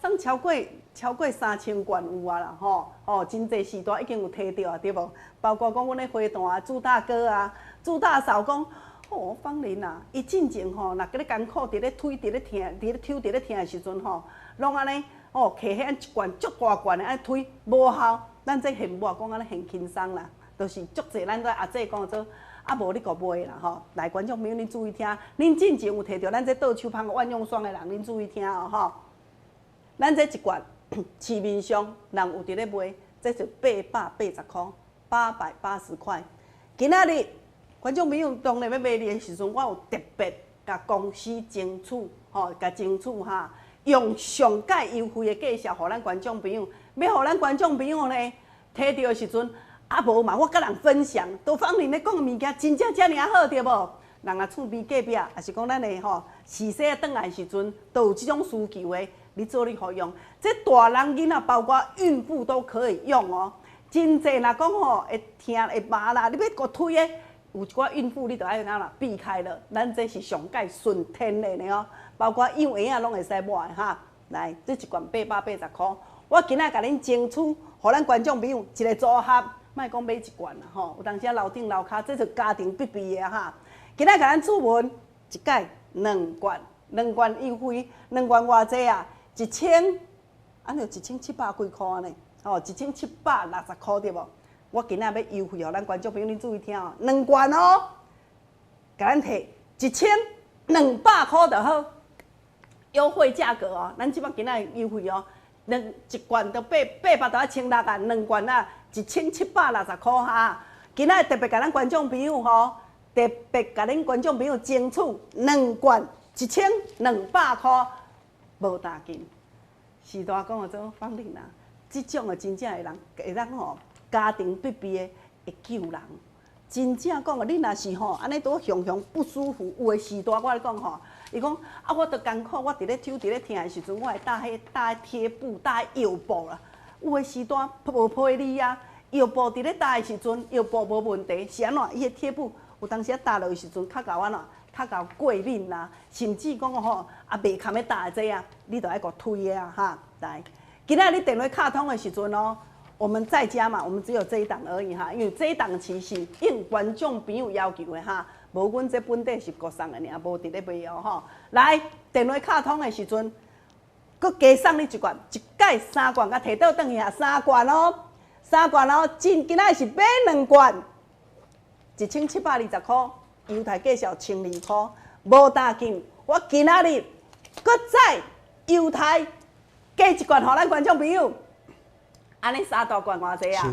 Speaker 1: 送超過。超過3000罐有啊啦，吼吼，真濟時代已經有提著啊，對無？包括講阮咧花壇朱大哥啊、朱大嫂講，吼芳玲啊，伊進前吼，若閣咧艱苦，佇咧推、佇咧疼、佇咧抽、佇咧疼的時陣吼，攏按呢，吼，提彼按一罐足大罐的按呢推，無效。咱這現抹講按呢現輕鬆啦，就是足濟咱這阿姐講做，啊無你閣賣啦吼。來，觀眾朋友恁注意聽，恁進前有提著咱這倒手芳萬用霜的人，恁注意聽哦吼。咱這一罐。市面上人有佇咧賣，這就880箍，880塊。今仔日觀眾朋友當然欲買你的時陣，我有特別共公司爭取，吼，共爭取哈，用上蓋優惠的價數，予咱觀眾朋友，欲予咱觀眾朋友呢，提著的時陣，啊無嘛，我佮人分享，都芳玲咧講的物件真正遮爾仔好，對無？人若厝邊隔壁，抑是講咱的吼，時勢轉來的時陣，都有這種需求的。你做你好用，這大人囡仔包括孕婦都可以用哦。真濟若講吼會疼會麻啦，你欲閣推的，有一寡孕婦你就愛按怎啦避開了。咱這是上蓋純天然的哦，包括養嬰仔攏會使抹的哈。來，這一罐880箍，我今仔共恁爭取，予咱觀眾朋友一個組合，莫講買一罐啦吼。有當時樓頂樓跤，這是家庭必備的哈。今仔共咱注文一蓋兩罐。两罐优惠，两罐偌济啊？一千，按呢1700几箍呢？吼，1760箍对无？我今仔欲优惠予咱观众朋友，恁注意听哦，两罐哦，共咱提1200箍就好，优惠价格哦，咱这摆今仔优惠哦，两一罐就800到1600啊，两罐啊1760箍哈。今仔特别共咱观众朋友吼，特别共恁观众朋友争取两罐1200箍，无打紧。时大讲的做芳玲啦，这种的真正会人会当吼家庭必备的会救人。真正讲的，你若是吼按呢拄雄雄不舒服，有的时大我咧讲吼，伊讲啊，我都艰苦，我伫咧抽伫咧疼的时阵，我会搭彼搭贴布搭药布啦。有的时大无批你啊，药布伫咧搭的时阵，药布无问题，是按怎？伊的贴布有当时啊搭落的时阵，较𠢕按怎？较𠢕过敏啦，甚至讲吼啊袂堪欲搭的这啊，你就爱阁推的啊哈。来，今仔日电话敲通的时阵哦，我们在家嘛，我们只有这一档而已哈，因为这一档期是应观众朋友要求的哈，无阮这本底是国送的尔，无伫咧卖哦吼。来，电话敲通的时阵，阁加送你一罐，一盖三罐，共提倒转去啊，三罐哦，三罐哦，今今仔是买两罐，1720箍，犹太介绍1200箍，无打紧，我今仔日阁再犹太加一罐，予咱观众朋友。按呢三大罐偌济啊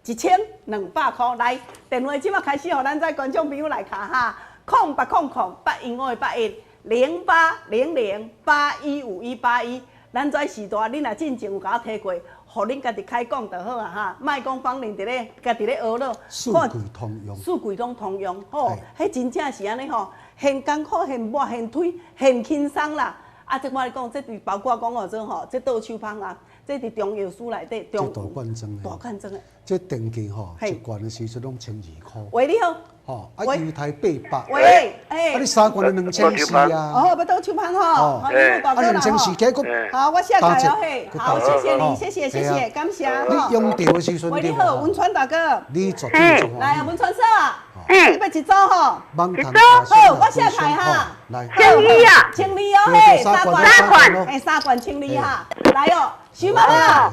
Speaker 1: ？1200箍。来，电话这马开始，予咱这观众朋友来敲哈，0800 815 81，0800 815 181。咱这时代，你若进前有共我提过，予恁家己开讲就好啊哈，莫讲芳玲伫咧家己咧学咯。
Speaker 3: 四季通用，
Speaker 1: 四季拢通用，吼，彼真正是按呢吼，嫌艰苦、嫌抹、嫌推、嫌轻松啦。啊，这我咧讲，这伫包括讲哦，这吼，这倒手芳啊。这伫中药师内底，
Speaker 3: 这大罐装的，
Speaker 1: 大罐装的。
Speaker 3: 这定价吼，一罐的时阵拢1200箍。
Speaker 1: 喂，你好。
Speaker 3: 吼，啊，犹太800。
Speaker 1: 喂，哎。
Speaker 3: 啊，你三罐就2400啊。
Speaker 1: 哦，欲倒手芳吼。哦。啊，2400
Speaker 3: 结果。
Speaker 1: 好，我写开哦嘿。好，谢谢你，谢谢，谢谢，感谢。
Speaker 3: 你用著的时阵。
Speaker 1: 喂，你好，文川大哥。
Speaker 3: 你绝对做。
Speaker 1: 来啊，文川嫂啊。你欲一组吼。
Speaker 3: 一
Speaker 1: 组。好，我写开哈。
Speaker 3: 来。
Speaker 8: 12啊。
Speaker 1: 12哦嘿，三罐。
Speaker 8: 三罐。
Speaker 1: 嘿，三罐12哈。来哦，徐妈妈。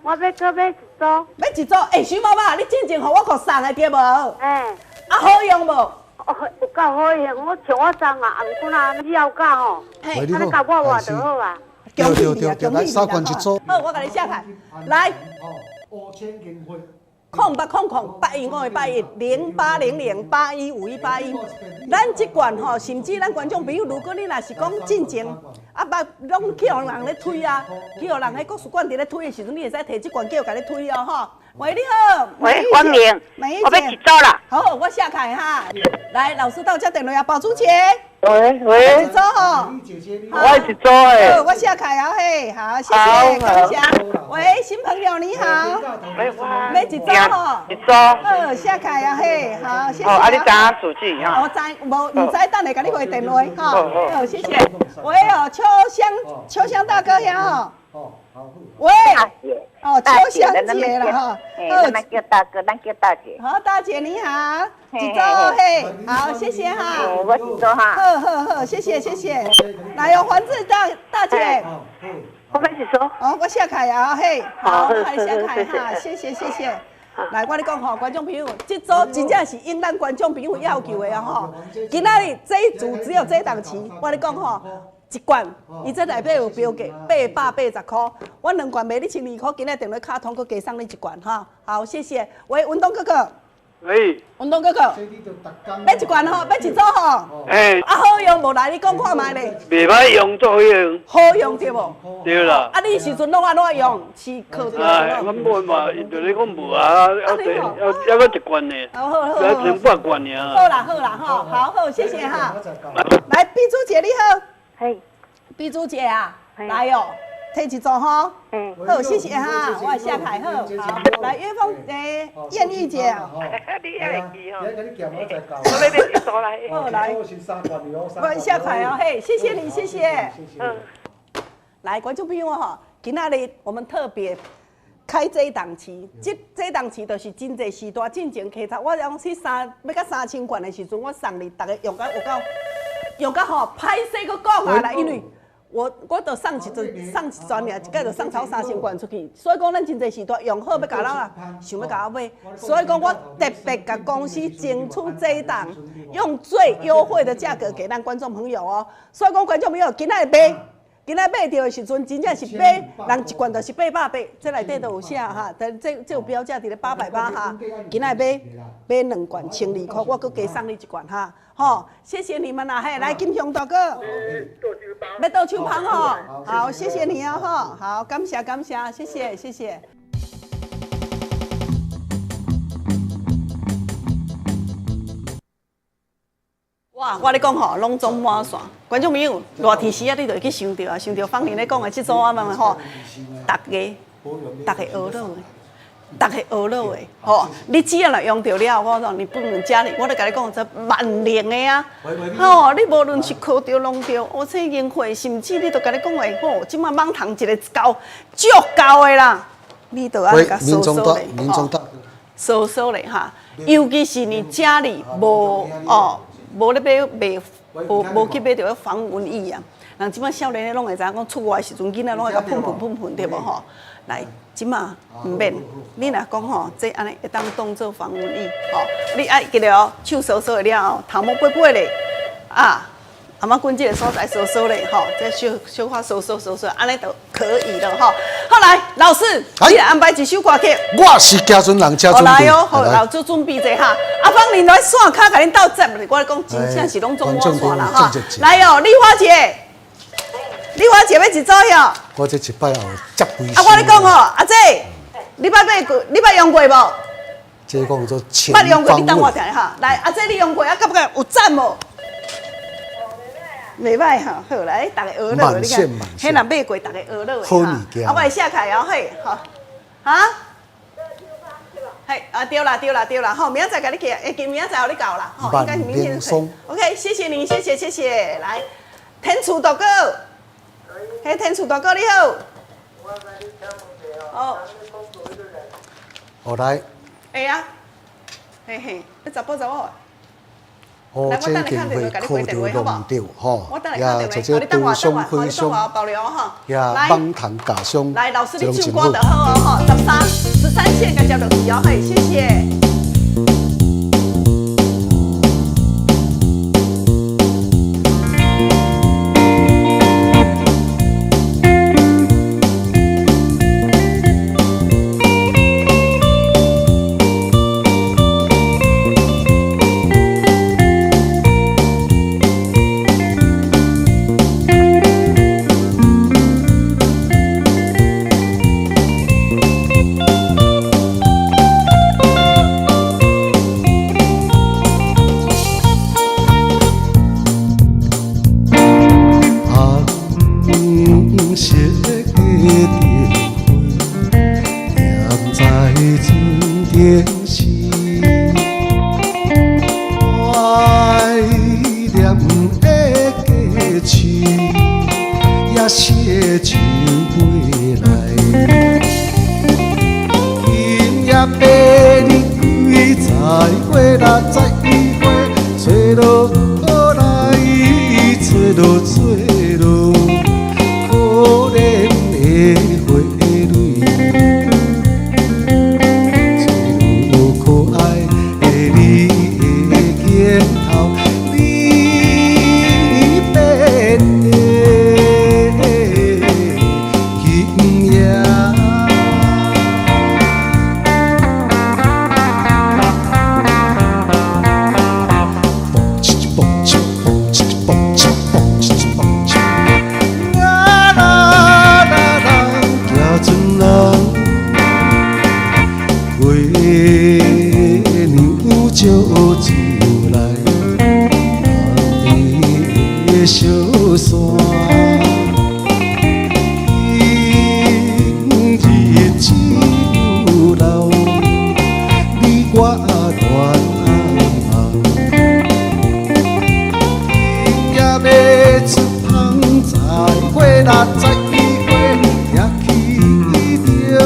Speaker 8: 我欲阁买一组，
Speaker 1: 买一组。欸，徐妈妈，你进前予我阁送的对无？
Speaker 8: 欸。
Speaker 1: 啊，好用无？
Speaker 8: 哦，有够好用，我像我送啊，毋过啊，你要教吼，啊，你教我活就好啊。
Speaker 3: 对对对对，来三罐一组。
Speaker 1: 好，我共你写开。来。0800 815 81，0800 815 181。咱这罐吼，甚至咱观众朋友，如果你若是讲进前啊，捌拢去予人咧推啊，去予人彼国术馆伫咧推的时阵，你会使提这罐叫共你推哦吼。喂，你好。
Speaker 8: 喂，芳玲。我欲一组啦。
Speaker 1: 好，我写开哈。来，老师到这电话啊，宝珠姐。
Speaker 6: 喂喂。
Speaker 1: 一组吼。
Speaker 6: 我一组的。
Speaker 1: 好，我写开啊嘿，好，谢谢，感谢。喂，新朋友你好。
Speaker 6: 喂，
Speaker 1: 欲一组吼。
Speaker 6: 一组。
Speaker 1: 好，写开啊嘿，好，谢谢。
Speaker 6: 哦，啊，你知影住址哈？
Speaker 1: 我知，无毋知，等下共你回电话哈。好，谢谢。喂哦，秋香，秋香大哥遐吼。喂，哦，秋香姐啦哈，
Speaker 8: 咱叫大哥，咱叫大姐。
Speaker 1: 好，大姐你好，一组嘿，好，谢谢哈。
Speaker 8: 我一组哈。
Speaker 1: 好好好，谢谢谢谢。来哦，环志大大姐。
Speaker 8: 我欲一组。
Speaker 1: 哦，我写开啊嘿，好，我写开哈，谢谢谢谢。来，我咧讲吼，观众朋友，这组真正是应咱观众朋友要求的吼。今仔日这一组只有这档期，我咧讲吼。一罐，伊这内底有标价，880箍。我两罐卖你1200箍，今仔电话敲通，阁加送你一罐哈。好，谢谢。喂，文东哥哥。
Speaker 7: 喂。
Speaker 1: 文东哥哥。欲一罐吼，欲一组吼。
Speaker 7: 欸。
Speaker 1: 啊，好用无？来，你讲看觅咧。
Speaker 7: 袂歹用，足好用。
Speaker 1: 好用对无？
Speaker 7: 对啦。
Speaker 1: 啊，你时阵拢按怎用？是靠著。
Speaker 7: 哎，阮买嘛，就咧讲无啊，要要阁一罐呢。
Speaker 1: 好好好。
Speaker 7: 要剩半罐尔。
Speaker 1: 好啦好啦吼，好好，谢谢哈。来，碧珠姐你好。
Speaker 8: 嘿，
Speaker 1: 碧珠姐啊，来哦，提一组吼，好，谢谢哈，我写开好，好，来岳凤诶，艳玉姐啊，
Speaker 6: 你也会记吼，我欲买一组来，
Speaker 1: 好来，我写开哦，嘿，谢谢你，谢谢，来，观众朋友吼，今仔日我们特别开这一档期，这档期就是真济时代进前客头，我讲去三欲到3000罐的时阵，我送你，逐家用甲有够。用甲吼歹勢閣講啊啦，因為我就送一陣送一陣爾，一擺就送超三千罐出去，所以講咱真濟時段用好欲共咱啊，想欲共我買，所以講我特別共公司爭取這檔，用最優惠的價格給咱觀眾朋友哦。所以講觀眾朋友，今仔日買，今仔買著的時陣，真正是買人一罐就是880，這內底都有寫哈，但這有標價佇咧880哈。今仔日買買兩罐1200箍，我閣加送你一罐哈。吼，謝謝你們啦，嘿，來金雄大哥，欲倒手芳吼，好，謝謝你哦，吼，好，感謝感謝，謝謝謝謝。哇，我咧講吼，攏總滿線，觀眾朋友，熱天時啊，你就會去想著啊，想著芳玲咧講的這組仔們吼，逐个逐个學落的。逐个學落的，吼！你只要若用著了，我講你不論家裡，我咧共你講，這萬能的啊！吼，你無論是咳著、弄著、烏青櫻花，甚至你都共你講的，吼，這擺蠓蟲一个夠足夠的啦，你都愛共掃掃咧，吼，掃掃咧哈。尤其是你家裡無哦，無咧買賣，無無去買著防蚊液啊。人這擺少年的攏會知影講，出外的時陣，囡仔攏愛共噴噴噴噴，對無吼？來，這馬毋免，你若講吼，這按呢會當當做防蚊液吼，你愛記得哦，手掃掃了後，頭毛撥撥咧，啊，阿媽滾這個所在掃掃咧，吼，這小小可掃掃掃掃，按呢就可以了吼。好來，老師，你來安排一首歌曲。
Speaker 3: 我是行船人，請準備。
Speaker 1: 來哦，好，老師準備者哈。阿芳，你來線跤共恁鬥接，我講真正是攏總滿線啦哈。來哦，麗花姐。你我姐要一組哟。
Speaker 3: 我這一擺哦，接幾。
Speaker 1: 啊，我咧講哦，阿姐，你捌買過？你捌用過無？
Speaker 3: 這講做前
Speaker 1: 捌用過，你等我聽哈。來，阿姐你用過啊？感覺有讚無？袂歹哈，好來，逐个學落，你看，彼若買過，逐个學落的哈。啊，我會寫起來哦，嘿，好，哈？嘿，啊對啦對啦對啦，好，明仔載共你寄，會記明仔載予你到啦，吼，應該是明天。OK，謝謝你，謝謝謝謝，來，天廚大哥。嘿，天廚大哥你好。好。
Speaker 3: 好來。
Speaker 1: 會啊。嘿嘿，你查埔查某。
Speaker 3: 哦，這定會靠著弄著吼，也做這刀傷、火傷，也蠓蟲咬傷，
Speaker 1: 來，老師你唱歌就好哦，吼，13、13線共接落去哦，嘿，謝謝。
Speaker 9: 紅色的燈花，點在船頂時，懷念的過去，也寫成未來。今夜白日歸在花啦，在花，吹落來，吹落吹落。可憐的花蕊，吹落可愛的你的肩頭，你變的今夜。嘣哧嘣哧嘣哧嘣哧嘣哧嘣哧，啦啦啦啦，行船人，月娘照出來，人伫小山，今日只有留你我恋爱梦。今夜欲出芳在花啦，在花，疼去着，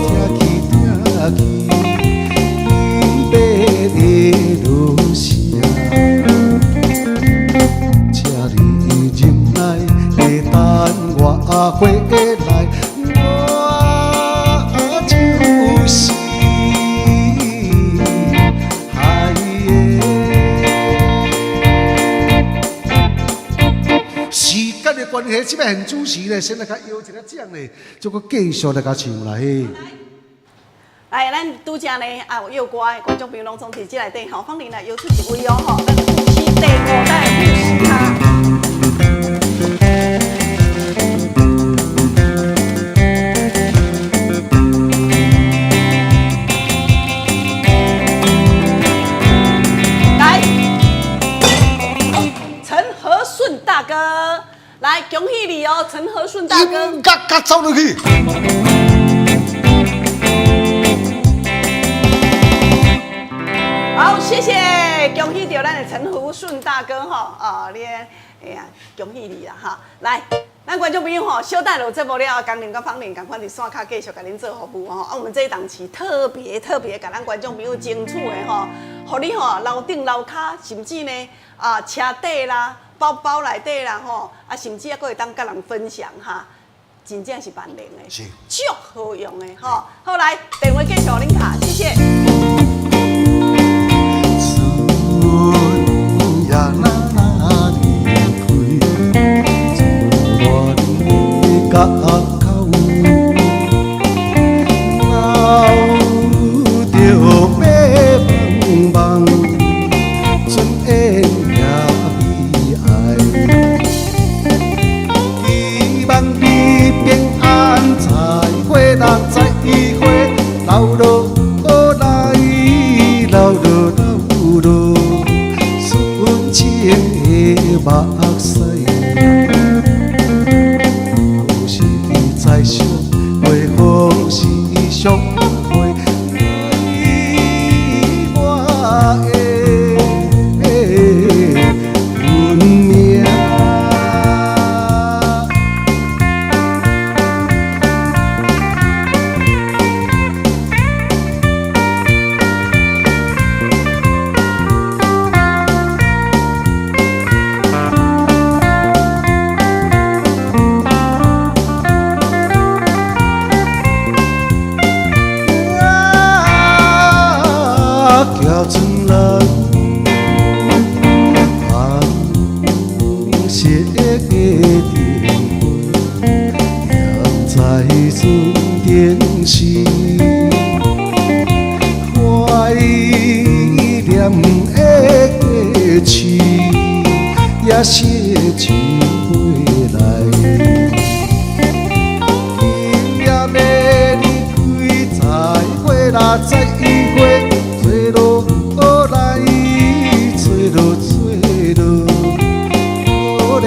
Speaker 9: 疼去疼去，题，這擺現主持咧，先來共邀一个獎咧，再閣繼續來共唱啦嘿。
Speaker 1: 來，咱拄才呢啊有邀歌的觀眾朋友攏總佇這內底吼，芳玲來邀出一位哦吼，咱的賦詩第五代的賦詩哈。來，陳和順大哥，來恭喜你哦，陳和順大哥。
Speaker 9: 音樂較走落去。
Speaker 1: 好，謝謝，恭喜著咱的陳和順大哥吼，啊，你，哎呀，恭喜你啦哈！來，咱觀眾朋友吼，小等落節目了，江玲佮芳玲仝款佇線跤繼續共恁做服務吼。啊，我們這一檔期特別特別，共咱觀眾朋友爭取的吼，予你吼樓頂樓跤，甚至呢啊車底啦、包包內底啦吼，啊，甚至猶閣會當佮人分享哈，真正是萬能的，
Speaker 9: 是，
Speaker 1: 足好用的吼。好，來，電話繼續予恁敲，謝謝。
Speaker 9: 春夜若若離開，自願的港口，留著白茫茫，春燕也悲哀。希望你平安再會啦，再會，留落來，留落留落。純情的目屎，何時再相會？何時相會？你我的運命。啊，行船人，红色的灯火，点在船顶时，懷念的過去，也寫一回來。今夜欲離開，再會啦，再會，吹落來，吹落吹落，可憐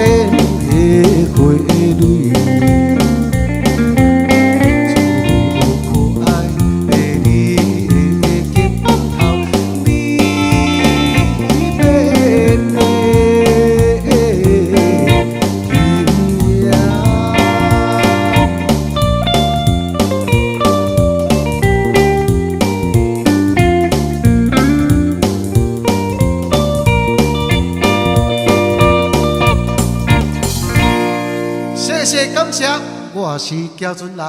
Speaker 9: 的花蕊，可愛的你的鏡頭，你變的今夜。謝謝感謝，我是行船人。